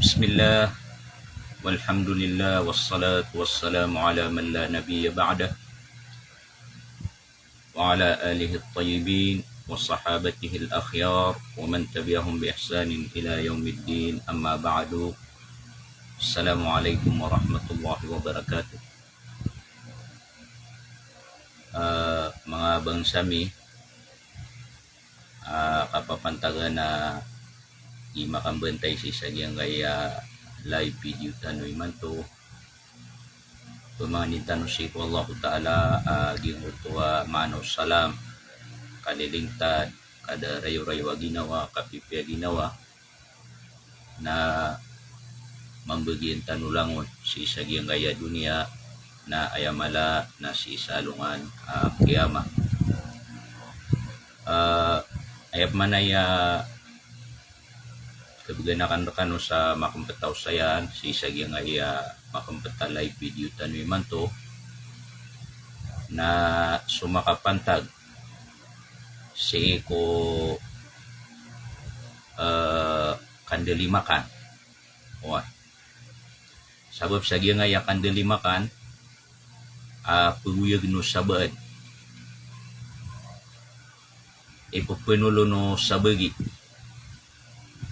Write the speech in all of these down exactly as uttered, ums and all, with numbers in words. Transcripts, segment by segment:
Bismillah, walhamdulillah, wassalatu wassalamu ala man la nabiyya ba'dah, wa ala alihi at-tayyibin, wa sahabatihi al-akhyar, wa man tabi'ahum bi ihsanin ila yawmiddin, amma ba'du. Assalamu alaikum warahmatullahi wabarakatuh. Ah, manga bangsa mi, ah, kapapantagan a di makambantay sii sa giyangkaya live video tano imanto. Pamangnin tano sii ko Allahu Ta'ala, ah, giyangkoto a maana o salam, kalilintad, kada rayorayo a ginawa, kapipiya ginawa, na mambagian tano langon sii sa giyangkaya doniya, na aya mala na sii sa alongan a qiyamah. Ah, aya pman aya kabgan akn rkano sa makmpt a osayan sii sa giyangkaya makmpt a live video tano imanto, na so makapantag sii ko, eh, kandalimakan. Oway. Sabap sa giyangkaya kandalimakan, ah, pgoyagn o sabaad. Ipphnolon o sabagi.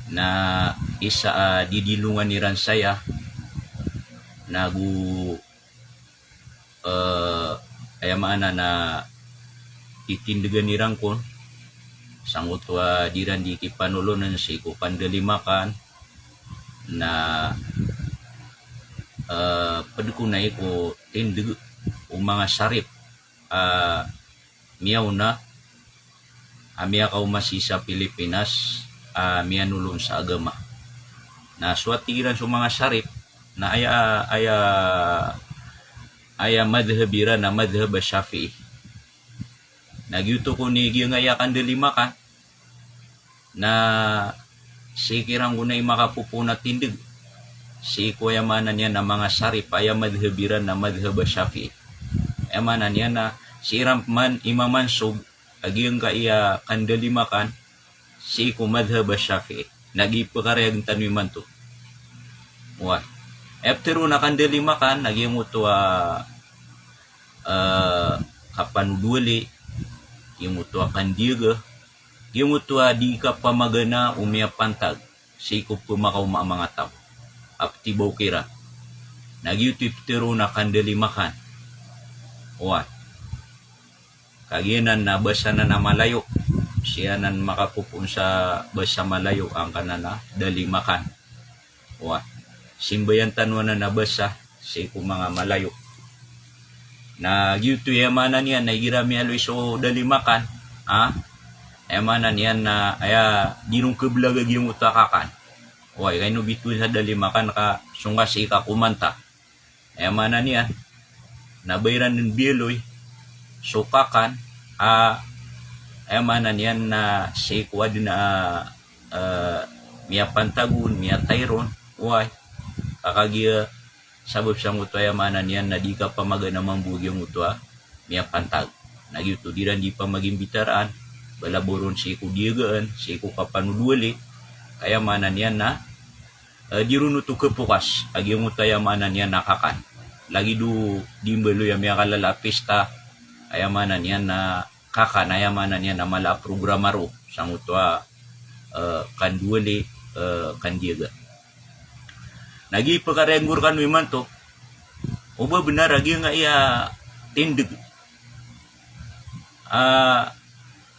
Na isa a didilongan iran saya, nago eh, aya maana na titindgan iran kon, sangkoto a di iran di kipanolonan sii ko kandalimakan, na, eh, pd kon ai ko tindg o manga sarip, eh, miyaona a miyakaoma sii sa Pilipinas a miyanolon sa agama. Na so a tig iran so manga sarip na aya, aya, aya madhhab iran na madhhab a Shafi'i. Na giyoto kon i giyangkaya kandalimakan na sii kiran kon ai makapopoon a tindg sii ko aya maana niyan na manga sarip, aya madhhab iran na madhhab a Shafi'i. Aya maana niyan na sii ran pman i mamansog a giyangkaya kandalimakan sii ko madhhab a Shafi'i. Na giya i pkarayagn tano imanto. Oway. Aya ptharoon a kandalimakan na giyangkoto a, eh, kapanodowali, giyangkoto a kandiyaga, giyangkoto a di kapamagana o miyapantag sii ko pmakaoma a manga taw a ptibawk iran. Na giyoto i ptharoon a kandalimakan. Oway. Kagiya anan na basa anan a Malayo, sii anan makapopoon sa basa Malayo angkanan a dalimakan. Oway. Simbayan tano anan a basa sii ko manga Malayo. Na giyoto i aya maana niyan na igira miyaaloy so dalimakan, ah, aya maana niyan na aya di ron khablag a giyangkoto a kakan. Oway, ka ino bitowan sa dalimakan ka song ka sii ka komanta. Aya maana niyan na ba iran dn biyaaloy so kakan a, aya maana niyan na sii ko adn a, eh, miyapantag on, miyatay ron, oway. Ka kagiya sabap sangkoto, aya maana niyan na di kapamagana mambo a giyangkoto a miyapantag. Na giyoto di iran di pamagimbitaraan, bala bo ron sii ko diyagaan, sii ko kapanodowali, aya maana niyan na, eh, di ron oto khapokas a giyangkoto, aya maana niyan na kakan. Lagid o di mbaloy a miyakalala a pista, aya maana niyan na kakan, aya maana niyan na mala a programa roo sangkoto a, eh, kandowali, eh, kandiyaga. Na giya i pkarayag ko rkano imanto, o ba bnar a giyangkaya tindg, ah,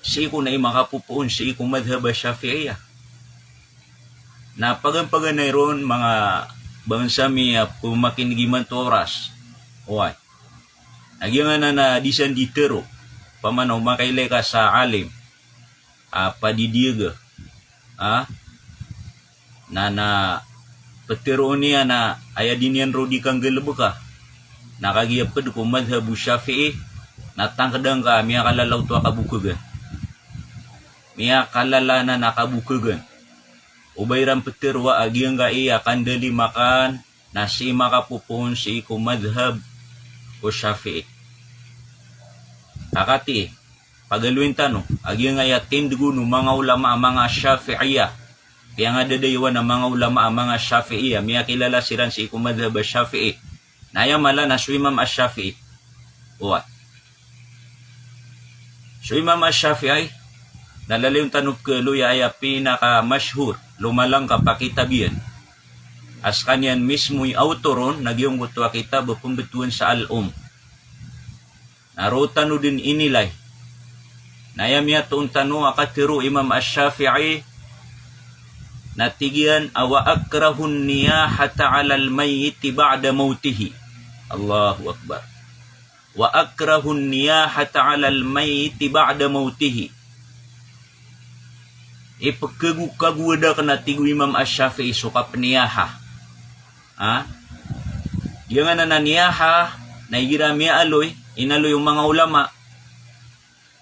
sii ko na i makapopoon sii ko madhhab a Shafi'iyah. Na paganay-paganay ron manga bangsa mi a pmakinig imanto a oras. Oway. Na giyanan a di san di tharo. Opama na o makailay ka sa alim a padidiyaga, ah, na, na ptharoon iyan a aya di niyan roo di kanggalbka na kagiya pd ko madhhab o Shafi'i, na tangkda ngka a miyakalala oto a kabokhagan. Miyakalala anan a kabokhagan. O ba iran ptharoa a giyangkaya kandalimakan na sii makapopoon sii ko madhhab o Shafi'i. Ka katii, pagaloyn tano a giyangkaya tindg o manga ulama a manga Shafi'iyah, Kiyangadadayawan a manga ulama a manga Shafi'i, a miyakilala siran sii ko madhhab a Shafi'i. Na aya mala na so Imam Ash-Shafi'i. Oway. So Imam Ash-Shafi'i, na lalayon tano pkhaaloy a aya pinakamashhur, lomalang ka pakitab iyan. A skaniyan mismo i author on, na giyangkoto a kitab a pmbtowan sa Al-Umm. Na roo tano dn inilay. Na aya miyatoon tano a katharo o Imam Ash-Shafi'i, na tig iyan a, "Wa akrahu an-niyahata 'ala al-mayyiti ba'da mawtihi." Allahu Akbar. "Wa akrahu an-niyahata 'ala al-mayyiti ba'da mawtihi." Ipkhagokagoad akn, a tig o Imam Ash-Shafi'i, so kapniyaha. Ha? Giyanan a niyaha, na igira miyaaloy, inaloy o manga ulama,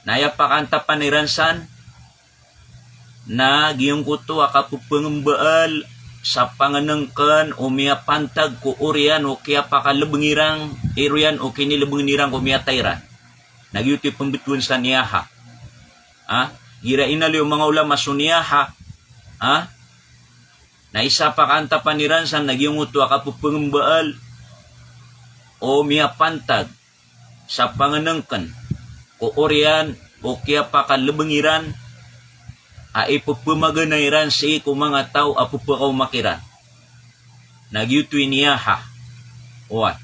na aya pakaantapan iran san, na giyangkoto a kapphangmbaal sa pangnngkn o miyapantag ko oriyan o kiyapakalbng iran, oriyan o kinilbngan iran ko miyatay iran. Na giyoto i pmbtowan sa niyaha. Ha? Igira inaloy o manga ulama so niyaha, ha? Na isa pakaantapan iran san na giyangkoto a kapphangmbaal o miyapantag sa pangnngkn ko oriyan o kiyapakalbng iran a ipphamaganay iran sii ko manga taw a pphakaoma kiran. Na giyoto i niyaha. Oway.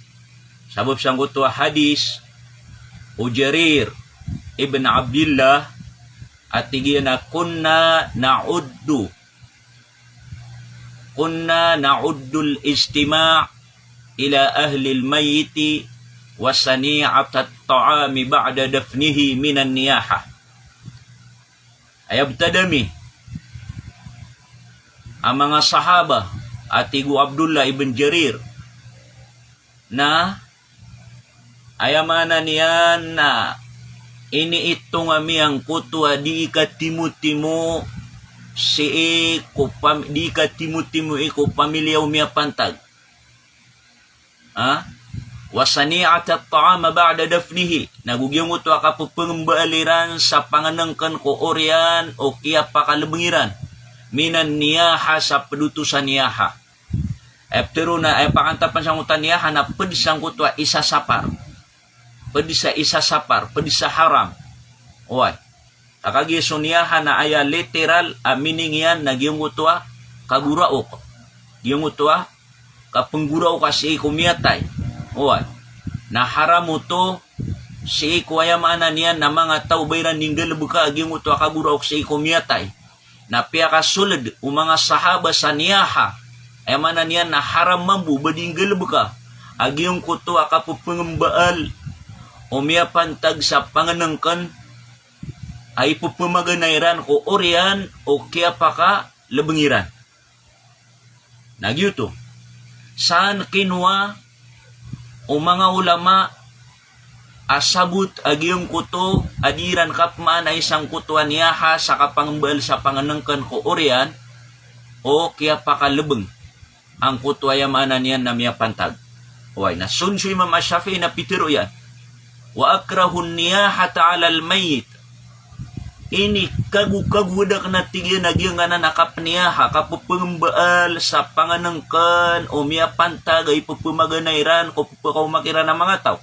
Sabap sangkoto a hadis o Jarir ibn Abdillah a tig iyan a, "Kunna na'uddu, kunna na'uddu al-ijtima' ila ahli al-mayyiti wa sani'at at-ta'ami ba'da dafnihi min an-niyaha." Aya btad ami a manga sahaba, a tig o Abdullah ibn Jarir, na aya maana niyan na iniitong ami angkoto a dii katimotimo sii ko pam-, dii katimotimo i ko pamilya o miyapantag. Ha? "Wa sani'at at-ta'ama ba'da dafnihi." Na go giyangkoto a kapphangmbaal iran sa pangnngkn ko oriyan o kiyapakalbng iran. Minan niyaha, sa pd oto sa niyaha. Aya ptharoon a, aya pakantapan sangkoto a niyaha na pd sangkoto a isasapar. Pd sa isasapar, pd sa haram. Oway. Ka kagiya so niyaha na aya literal a meaning iyan na giyangkoto a kagoraok. Giyangkoto a kapnggoraok a sii ko miyatay. Oway. Na haram oto sii ko, aya maana niyan na manga taw ba iran di nggalbka a giyangkoto a kagoraok sii ko miyatay. Na piyakasold o manga sahaba sa niyaha, aya maana niyan na haram mambo ba di nggalbka a giyangkoto a kapphangmbaal o miyapantag sa pangnngkn a ipphamaganay iran ko oriyan o kiyapakalbng iran. Na giyoto. San kinowa o manga ulama a sabot a giyangkoto a di iran kapmaanay sangkoto a niyaha sa kapangmbaal sa pangnngkn ko oriyan o kiyapakalbng angkoto a, aya maana niyan na miyapantag. Oway, na so, so Imam Ash-Shafi'i na pitharo iyan, "Wa akrahu an-niyahata 'ala al-mayyit." Inikagokagoad akn a tig iyan a giyangkanan a kapniyaha, kapphangmbaal sa pangnngkn o miyapantag a ipphamaganay iran ko pphakaoma kiran a manga taw.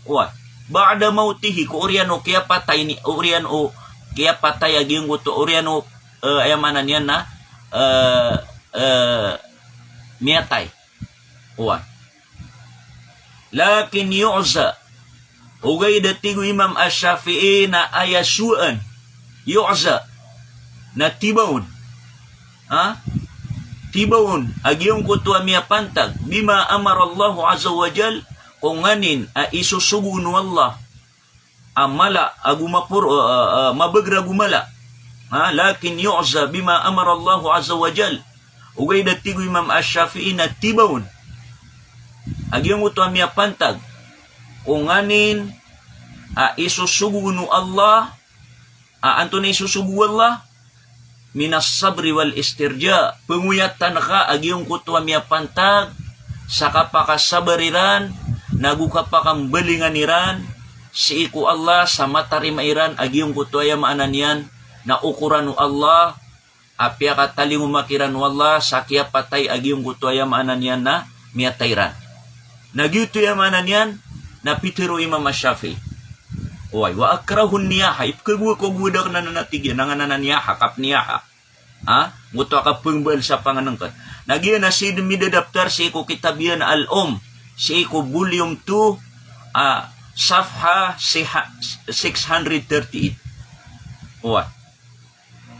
Oway. Ba'da mawtihi, ko oriyan o kiyapatay ni, oriyan o kiyapatay a giyangkoto, oriyan o, eh, aya maana niyan na, eh, eh, miyatay. Oway. Lakin yu'za. Ogaid a tig o Imam Ash-Shafi'i na aya sowaan. Yu'za. Na tibaon. Ha? Tibaon a giyangkoto a miyapantag, bima amara Allahu azza wa jal, ko nganin a isosogoon o Allah a mala ago mapor-, a, a, a, mabager ago mala. Ha? Lakin yu'za bima amara Allahu azza wa jal. Ogaid a tig o Imam Ash-Shafi'i na tibaon a giyangkoto a miyapantag ko nganin a isosogoon o Allah, a antonaa i sosogo o Allah? Minas sabri wal istirja. Pangoyatan ka a giyangkoto a miyapantag sa kapakasabar iran, nago kapakambalingan iran sii ko Allah sa matarima iran a giyangkoto a, aya maana niyan na okoran o Allah, a piyakatalingoma kiran o Allah sa kiyapatay a giyangkoto a aya maana niyan na miyatay iran. Na giyoto aya maana niyan na pitharo o Imam Ash-Shafi'i. Oway, wa akrahu niyaha, ipkhagowa-khagowa da akn anan a tig iyan, na nganan a niyaha, kapniyaha. Ha? Ngoto a kapngbal sa pangnngkn. Na giyanan a sii dn midadaptar sii ko kitab iyan a Al-Umm, sii ko volume two, ah, safha siha-, six hundred thirty-eight. Oway.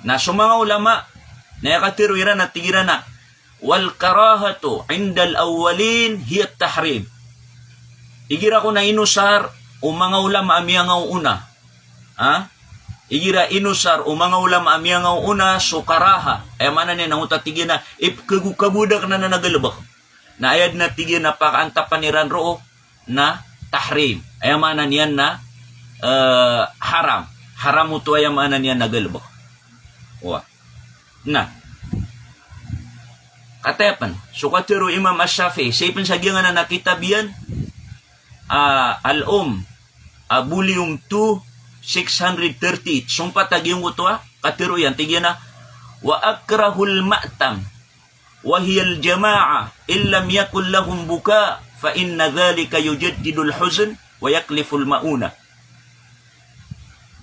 Na so manga ulama, na aya katharo iran a tig iran a, "Wal karahatu indal awwalin hiya tahrim." Igira kon a inosar o manga ulama a miyangaoona. Ha? Igira inosar o manga ulama a miyangaoona so karaha. Aya maana niyan na ngoto a tig iyan a ipkhagowa-khagowa da akn anan a galbk. Na aya dn a tig iyan a pakaantapan iran roo na tahrim. Aya maana niyan na, eh, haram. Haram oto aya maana niyan na galbk. Oway. Na. Kataya pn. So katharo o Imam Ash-Shafi'i, sii pn sa giyanan a kitab iyan, ah, Al-Umm, ah, volume two, six hundred thirty-eight. Sompat a giyangkoto a katharo iyan, tig iyan a, "Wa akrahul ma'tam, wa hiyal jama'ah, in lam yakun lahum buka, fa inna dhalika yujaddidul huzn, wa yakliful ma'unah."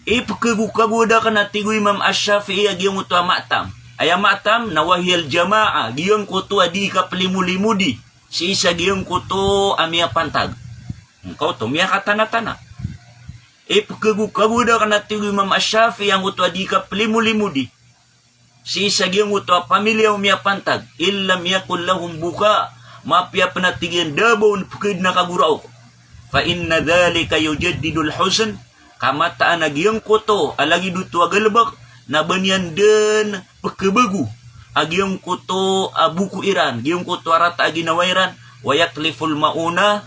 Ipkhagowa-khagowa da akn a tig o Imam Ash-Shafi'i a giyangkoto a ma'tam. Aya ma'tam na wa hiyal jama'ah, giyangkoto a di kaplimolimodi sii sa giyangkoto a miyapantag. Hmm, kaoto, miyakatanatana. Ipkhagowa-khagowa da akn a tig o Imam Ash-Shafi'i angkoto a di kaplimolimodi sii sa giyangkoto a pamilya o miyapantag, in lam yakun lahum buka, mapiya pn a tig iyan da ba on pkhaadn a kagoraok. Fa inna dhalika yujaddidul huzn, ka mataan a giyangkoto a lagid oto a galbk, na ba niyan dn pkhabago a giyangkoto a boko iran, giyangkoto a rata a ginawa iran, wa yakliful ma'unah,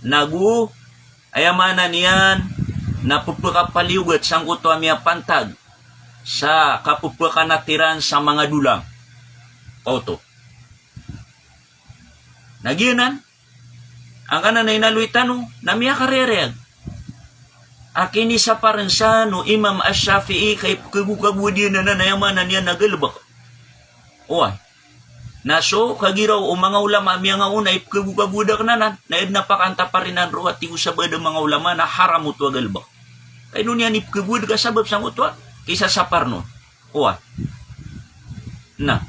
nago aya maana niyan na pphakapaliyogat sangkoto a miyapantag sa kapphakanatig iran sa manga dolang. Kaoto. Na giyanan, angkanan a inaloy tano, na miyakarereyag a kinisapar san o Imam Ash-Shafi'i ka ipkhagowa-khagowa dn anan a aya maana niyan na galbk. Oway. Na so kagiraw o manga ulama a miyangaoona a ipkhagowa-khagowa da akn anan, na aya dn a pakaantapan iran roo a tig o sabaad a manga ulama na haram oto a galbk. Ka ino niyan ipkhagowa ka sabap sangkoto a kisasapar on. Oway. Na.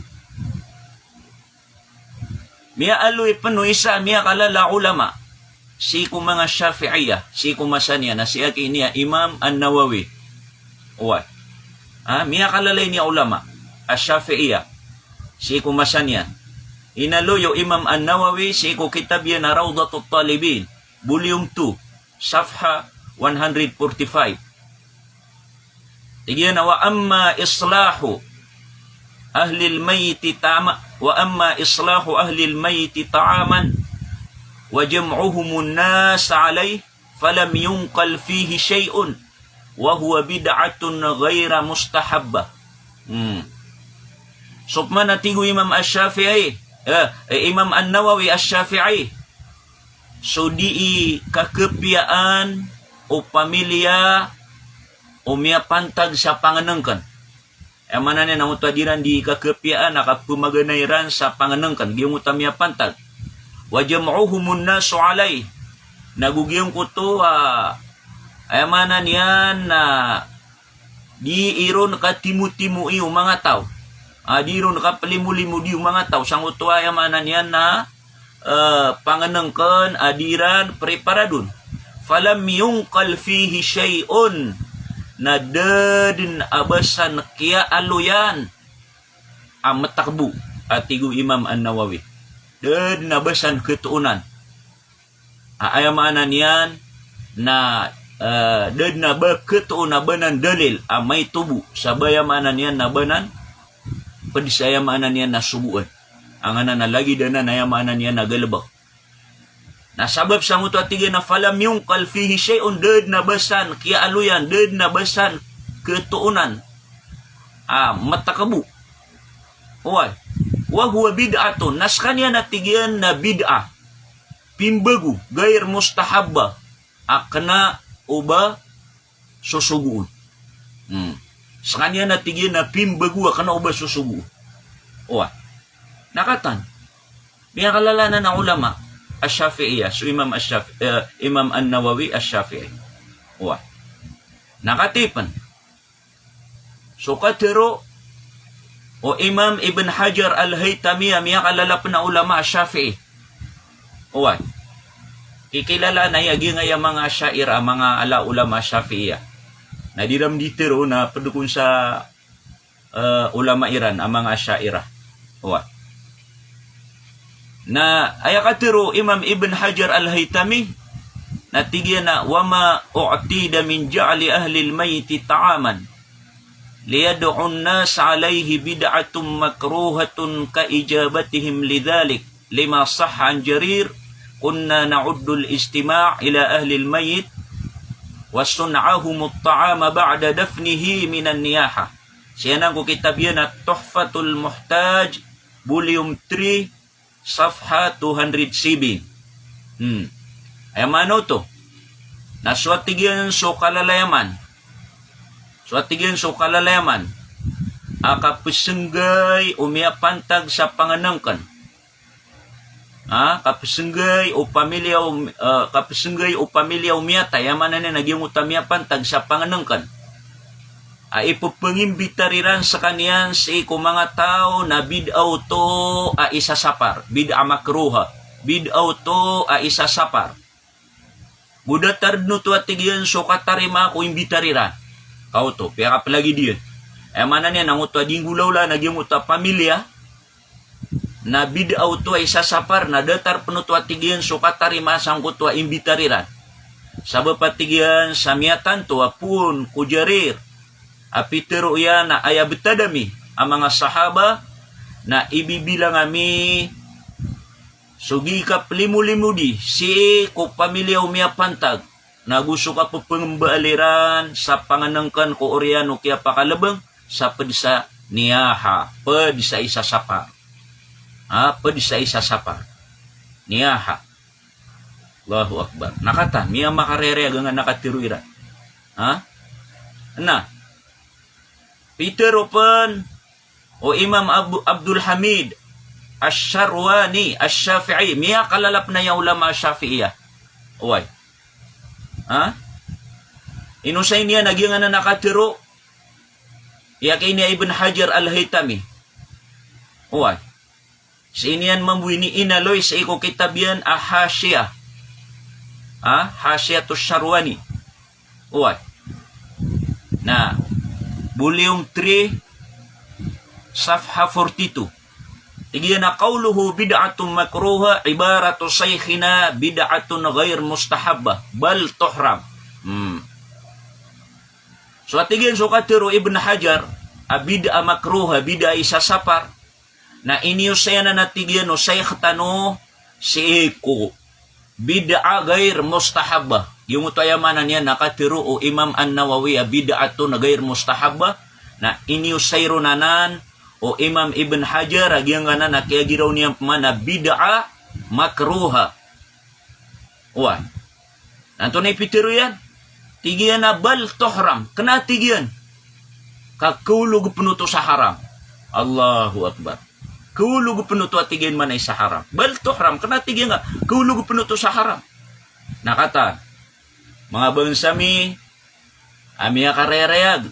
Miyaaloy pn o isa a miyakalala a ulama sii ko manga Shafi'iyah, sii ko masa niyan, na sii aki niyan Imam An-Nawawi. Oway. Ah, miyakalala ini a ulama a Shafi'iyah sii ko masa niyan. Inaloy o Imam An-Nawawi sii ko kitab iyan a Rawdatut Talibin, volume two, safha one hundred forty-five. Tig iyan a, "Wa amma islahu ahlil mayyiti ta'ama-, wa amma islahu ahlil mayyiti ta'aman wa jam'uhumun nas alayh, falam yunqal fihi shay'un, wa huwa bid'atun ghayra mustahabbah." Hmm. So pman a tig o Imam Ash-Shafi'i, eh, eh, Imam An-Nawawi Ash-Shafi'i, so dii kakapiyaan o pamilya o miyapantag sa pangnngkn. Aya maana niyan na oto a di iran dii kakapiyaan a kapmaganay iran sa pangnngkn, giyangkoto a miyapantag. Wa jam'uhumun nasu alayh. Nago giyangkoto a, aya maana niyan na dii ron katimotimoi o manga taw. A, dii ron kaplimolimodi o manga taw sangkoto a, aya maana niyan na, eh, pangnngkn a dii iran preparadon. Falam yunqal fihi shay'un. Na da dn a ba san kiyaaloyan a mtk bo, a tig o Imam An-Nawawi. Da dn a ba san khatoonan. A, aya maana niyan na, eh, da dn a ba khatoon a ba nan dalil a maito bo sa ba, aya maana niyan na ba nan pd sa, aya maana niyan na sogoan. Angkanan a lagid anan, aya maana niyan na galbk. Na sabap sangkoto a tig iyan a falam yunqal fihi shay'un, da dn a ba san kiyaaloyan, da dn a ba san khatoonan a mtk bo. Oway. Wa huwa bid'atun. Na skaniyan a tig iyan na bid'ah. Pimbago, ghayr mustahabbah, a kna o ba sosogoon. Hmm. Skaniyan na tig iyan a pimbago a kna o ba so sogo. Oway. Na katan. Miyakalala anan a ulama a Shafi'iyah, so Imam Ash-Shafi-, eh, Imam An-Nawawi Ash-Shafi'i. Oway. Na katii pn. So katharo o Imam Ibn Hajar Al-Haytami a miyakalala pn a ulama a Shafi'i. Oway. Kikilalaan a aya giyangkaya manga Asha'irah, manga ala ulama Shafi'iyah. Na di ran dii tharo na pd kon sa eh, ulama iran a manga Asha'irah. Oway. Na aya katharo o Imam Ibn Hajar Al-Haytami, na tig iyan a, "Wa ma u'tida min ja'li ahlil mayyiti ta'aman liyad'un nas alayhi bid'atun makruhatun ka ijabatihim lidhalik, lima sahha an Jarir, kunna na'uddul ijtima' ila ahlil mayyit wa sun'ahumut ta'ama ba'da dafnihi minan niyaha." Sii anan ko kitab iyan a Tuhfatul Muhtaj, Volume three, Safha two hundred seven. Hmm. Aya maana oto. Na so a tig iyan so kalalayaman. So a tig iyan so kalalayaman. A kapsnggay o miyapantag sa pangnngkn. Ha, kapsnggay o pamilya o, eh, kapsnggay o pamilya o miyatay, aya maana niyan na giyangkoto a miyapantag sa pangnngkn. A ipphangimbitar iran skaniyan sii ko manga taw na bid'ah oto a isasapar, bid'ah makruha, bid'ah oto a isasapar. Go datar dn oto a tig iyan so katarimaa ko imbitar iran. Ka oto, piyakaplagid iyan. Aya maana niyan na ngoto a di nggolawlaan a giyangkoto a pamilya na bid'ah oto a isasapar, na datar pn oto a tig iyan so katarimaa sangkoto a imbitar iran. Sabap a tig iyan sa miyatanto a poon ko Jarir a pitharo iyan a aya btad ami a manga sahaba na ibibilang ami so gii kaplimolimo di sii ko pamilya o miyapantag, na go so kapphangmbaal iran sa pangnngkn ko oriyan o kiyapakalbng sa pd sa niyaha, pd sa isasapar. Ha, pd sa isasapar. Niyaha. Allahu Akbar. Na katan, miyamakarereyag angkanan a katharo iran. Ha? Na pitharo pn o Imam Abu, Abdul Hamid Ash-Sharwani Ash-Shafi'i, miyakalala pn aya ulama Shafi'iyah. Oway. Ha? Inosay niyan a giyangkanan a katharo, aya kini a Ibn Hajar Al-Haytami. Oway. Sii niyan mambo ini inaloy sii ko kitab iyan a Hashiyah. Ha? Hashiyatus Sharwani. Oway. Na, volume three, safha forty-two. Tig iyan a, "Qawluhu bid'atun makruha ibaratu shaykhina bid'atun ghair mustahabbah, bal tuhram." Hmm. So, a tig iyan so katharo o Ibn Hajar a bid'ah makruha, bid'ah isasapar. Na iniyosay anan a tig iyan o shaykh tano sii ko bid'ah ghair mustahabbah. Giyangkoto aya maana niyan na katharo o Imam An-Nawawi a bid'atun ghair mustahabbah. Na iniyosay ron anan o Imam Ibn Hajar a giyangkanan a kiyagiraw niyan pman a bid'ah makruha. Oway. Na antonaa i pitharo iyan? Tig iyan a bal tuhram. Kna, tig iyan, ka khaolog pn oto sa haram. Allahu Akbar. Khaolog pn oto a tig iyan manay sa haram. Bal tuhram. Kna, tig iyan ka khaolog pn oto sa haram. Na katan, manga bangsa mi a miyakarereyag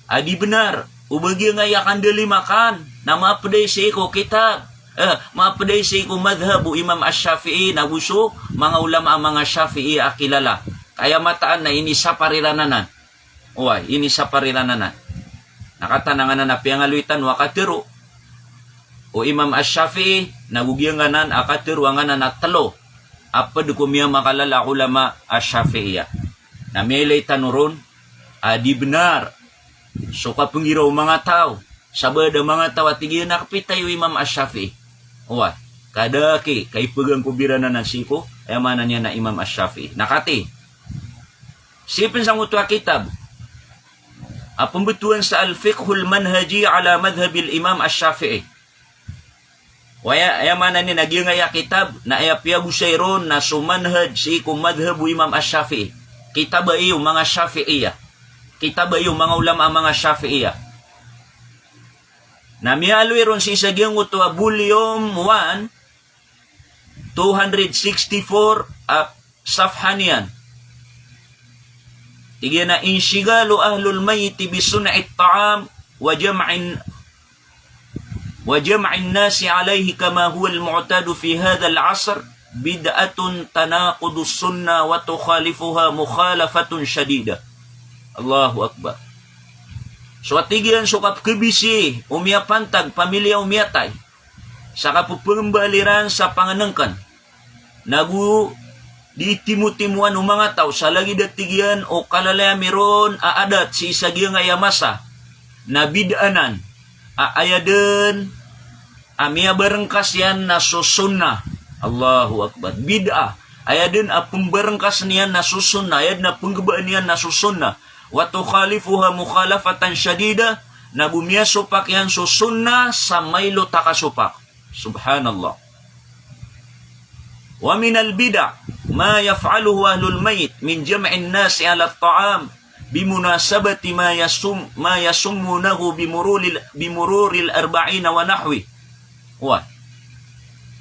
a di bnar o ba giyangkaya kandalimakan na mapday sii ko kitab, eh, mapday sii ko madhhab o Imam Ash-Shafi'i, na go so manga ulama a manga Shafi'i a kilala. Ka aya mataan na inisapar iran anan. Oway, inisapar iran anan. Na katan angkanan a piyangaloy tano a katharo o Imam Ash-Shafi'i, na go giyangkanan a katharo angkanan a tlo a pd ko miyamakalala a ulama a Shafi'iyah. Na miyailay tano ron a di bnar so kapnggiraw o manga taw, sabaad a manga taw a tig iyan a kapitay o Imam Ash-Shafi'i. Oway, ka da ki, ka ipegang ko biran anan sii ko, aya maana niyan na Imam Ash-Shafi'i. Na katii, sii pn sangkoto a kitab a pmbtowan sa Al-Fiqhul Manhaji ala Madhhabil Imam Ash-Shafi'i. Oway, aya maana niyan na giyangkaya kitab na aya piyagosay ron na so manhaj sii ko madhhab o Imam Ash-Shafi'i. Kitab aya o manga Shafi'iyah. kitab aya o manga ulama a manga Shafi'iyah. Na miyaaloy ron sii sa giyangkoto a volume one, two hundred sixty-four a safha niyan. Tig iyan a, "Inshigalu ahlil mayyiti bi sun'it ta'am wa jam'in, wa jam'in nasi alayhi kama huwal mu'tadu fi hadhal 'asr bid'atun tanaqudus sunnah wa tukhalifuha mukhalafatun shadidah." Allahu Akbar. So, tig iyan, so kapkhabisi o miyapantag, pamilya o miyatay, sa kapphangmbal iran sa pangnngkn, nago di timotimoan o manga taw sa lagid a, tig iyan, o kalalayami ron a adat sii sa giyangkaya masa, na bid'ah anan, a aya dn a miyabarngkas iyan na so sunnah. Allahu Akbar. Bid'ah. Aya dn a pmbarngkas iyan na so sunnah, aya dn a pnggabaan iyan na so sunnah. Wa tukhalifuha mukhalafatan shadidah, nago miyasopak iyan so sunnah sa mailot a kasopak. Subhanallah. Wa minal bid'ah ma yaf'aluhu ahlul mayyit min jam'in nasi 'alat ta'am bimunasabati ma yasum-, ma yasummunahu bimururil, bimururil arba'ina wa nahwih. Wa.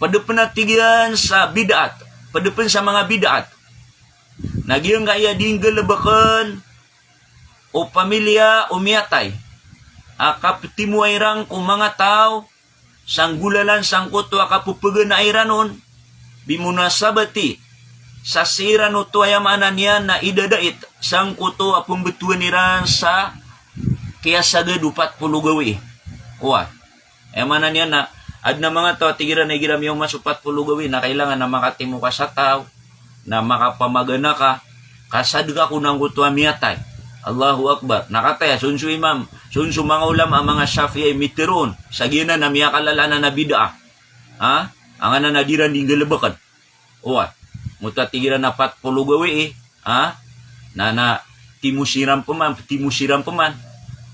Pd pn a, tig iyan, sa bid'at. Pd pn sa manga bid'at. Na giyangkaya di nggalbkn o pamilya o miyatay a kaptimoa iran ko manga taw sa nggolalan sangkoto a kapphaganaa iran on, bimunasabati, sa sii iran oto, aya maana niyan na idadait sangkoto a pmbtowan iran sa kiyasagad o pat polo gawii. Oway. Aya maana niyan na adn a manga taw a tig iran a igira miyaoma so pat polo gawii na kailangan na makatimo ka sa taw, na makapamagana ka, kasadka ko nangkoto a miyatay. Allahu Akbar. Na kataya, so on so imam, so on so manga ulama a manga Shafi'i a mitharo on sa giyanan a miyakalala anan a bid'ah. Ha? Angkanan a di iran di nggalbkn. Oway. Ngoto a tig iran a pat polo gawii, ha? Na, na timo siran pman, timo siran pman.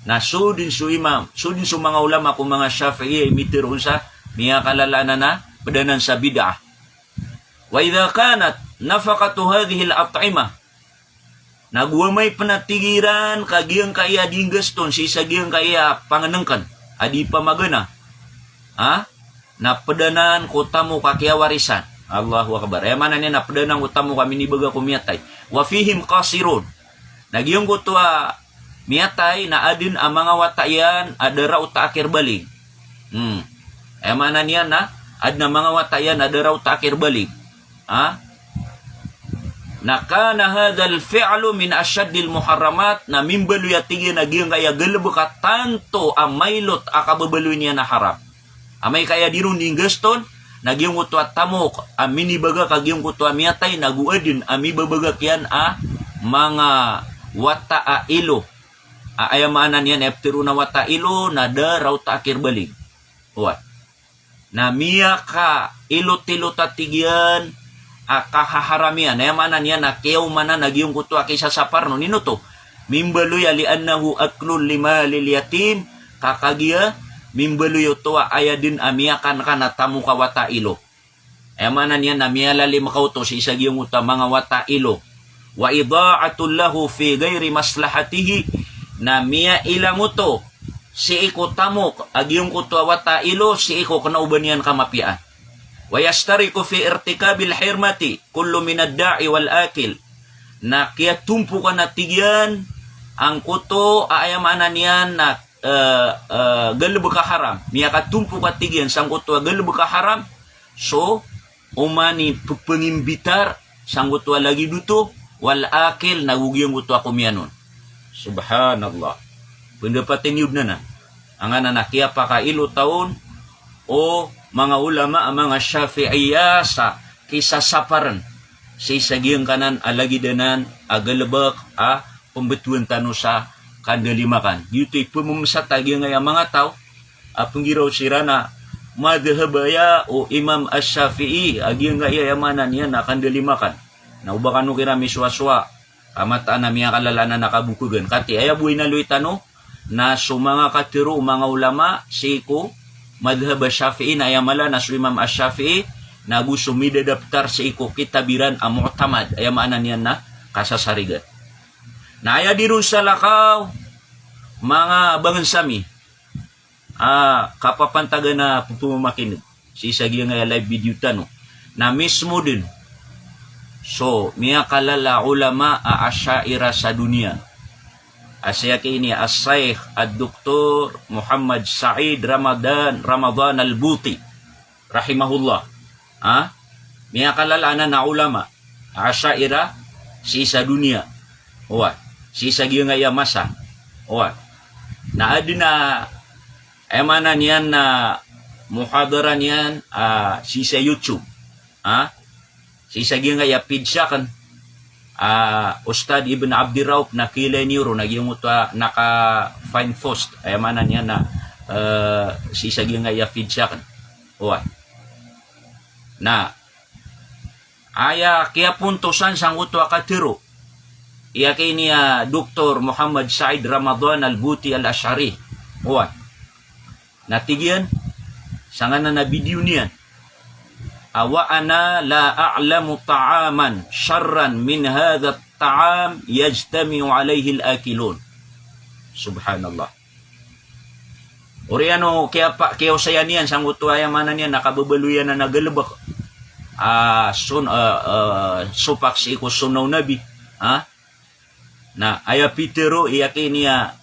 Na so dn so imam, so dn so manga ulama ko manga Shafi'i a mitharo on sa miyakalala anan a pd anan sa bid'ah. Wa idha kanat nafaqatu hadhihil at'imah. Na go amay pn a tig iran ka giyangkaya di nggaston sii sa giyangkaya pangnngkn a di pamagana. Ha? Na pd anan ko tamok a kiyawarisan. Allahu Akbar. Aya maana niyan na pd anan ko tamok a minibaga ko miyatay. Wa fihim qasirun. Na giyangkoto a miyatay na adn a manga wata iyan a da raot a akir balig. Hmm. Aya maana niyan na adn a manga wata iyan a da raot a akir balig. Ha? Na kana hadhal fi'lu min ashaddil muharramat, na mimbaloy a tig iyan a giyangkaya galbk a tanto a mailot a kababaloy niyan a haram. Amay ka aya di ron di nggaston, na giyangkoto a tamok a minibaga ka giyangkoto a miyatay, na go adn a mibabagak iyan a manga wata a ilo. A aya maana niyan a iptharo on a wata a ilo na da raot a akir balig. Oway. Na miyakailot-ilot a tig iyan a kahaharam iyan. Aya maana niyan na kiyaoma anan a giyangkoto a kisasapar on. Ino oto? Mimbaloy a li'annahu aklun limalil yatim, ka kagiya mimbaloy oto a aya dn a miyakankan a tamok a wata a ilo. Aya maana niyan na miyalalim ka oto sii sa giyangkoto a manga wata a ilo. Wa ida'atun lahu fi ghairi maslahatihi, na miyailang oto sii ko tamok a giyangkoto a wata a ilo sii ko kna o ba niyan kamapiyaan. Wa yashtariku fi irtikabil hirmati kullu minad da'i wal akil. Na kiyatompokan a tig iyan angkoto a aya maana niyan na, eh, eh, galbk a haram. Miyakatompok a tig iyan sangkoto a galbk a haram so oman i pphamimbitar sangkoto a lagid oto, wal akil, na go giyangkoto a komiyan on. Subhanallah. Pendapat ini odn anan. Angkanan a kiyapakailot on o manga ulama a manga Shafi'iyah sa kisasaparn sii sa giyangkanan a lagid anan a galbk a pmbtowan tano sa kandalimakan. Giyoto i pmmsat a giyangkaya manga taw a pnggiraw siran a madhhab aya o Imam Ash-Shafi'i a giyangkaya aya maana niyan na kandalimakan. Na o ba kano kiran misowasowa, ka mataan a miyakalala anan a kabokhagan. Katii, aya bo inaloy tano na so manga katharo o manga ulama sii ko madhhab a Shafi'i na aya mala na so Imam Ash-Shafi'i, na go so midadaptar sii ko kitab iran a mu'tamad, aya maana niyan na kasasarigan. Na aya di ron salakaw, manga bangnsa mi, a kapapantagan a pphamakin'g sii sa giyangkaya live video tano. Na mismo dn so miyakalala a ulama a Asha'irah sa doniya, a sii aki ini a Shaykh Ad-Doktor Muhammad Said Ramadan, Ramadan Al-Buti, rahimahullah. Ha? Miyakalala anan a ulama a Asha'irah sii sa doniya. Oway. Sii sa giyangkaya masa. Oway. Na adn a, aya maana niyan na muhadara niyan, a, sii sa YouTube. Ha? Sii sa giyangkaya page akn, a, Ustadh Ibn Abdirrauf, na kiilay niyo ron, na giyangkoto a naka-find post. Aya maana niyan na, e, sii sa giyangkaya page akn. Oway. Na aya kiyapontosan sangkoto a katharo i aki ini a Doktor Muhammad Said Ramadan Al-Buti Al-Ash'ari. Oway. Na tig iyan, sangkanan a video niyan a, "Wa ana la a'lamu ta'aman sharran min hadha at-ta'am yajtami'u alayhi al-akilun." Subhanallah. Oriyan o kiyapa-, kiyaosayan iyan sangkoto a, aya maana niyan na kababaloy anan a galbk a sun-, e, e, sopak sii ko sunnah o Nabi. Ha? Na aya pitharo i aki ini a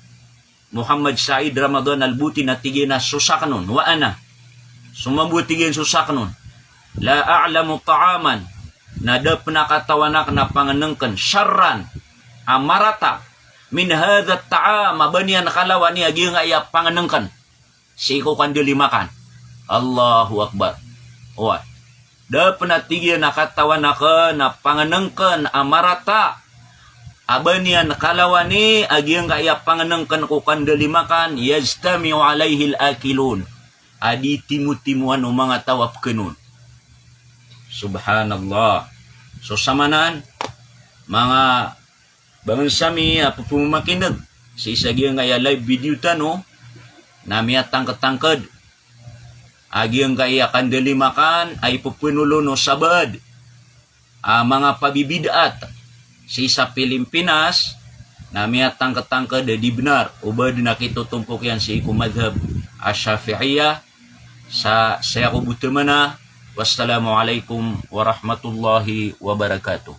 Muhammad Said Ramadan Al-Buti na tig iyan a so sakn on, wa ana. So mambo a tig iyan so sakn on. La a'lamu ta'aman, na da pn a katawan akn a pangnngkn, sharran, a marata, min hadha ta'am, a ba niyan kalawani a giyangkaya pangnngkn sii ko kandalimakan. Allahu Akbar. Oway. Da pn a tig iyan a katawan akn a pangnngkn a marata a ba niyan kalawani a giyangkaya pangnngkn ko kandalimakan, yajtami'u alayhi al-akilun. A di timotimoan o manga taw a pkn on. Subhanallah. So samanan, manga bangnsa mi a pphamakin'g sii sa giyangkaya live video tano, na miyatangktangkd a giyangkaya kandalimakan a ipphnolon o sabaad a manga pabibid'at sii sa Pilipinas, na miyatangktangkd di bnar o ba dn a kitotompok iyan sii ko madhhab a Shafi'iyah. Sa saya ko bo tmana. Wassalamu alaykum warahmatullahi wabarakatuh.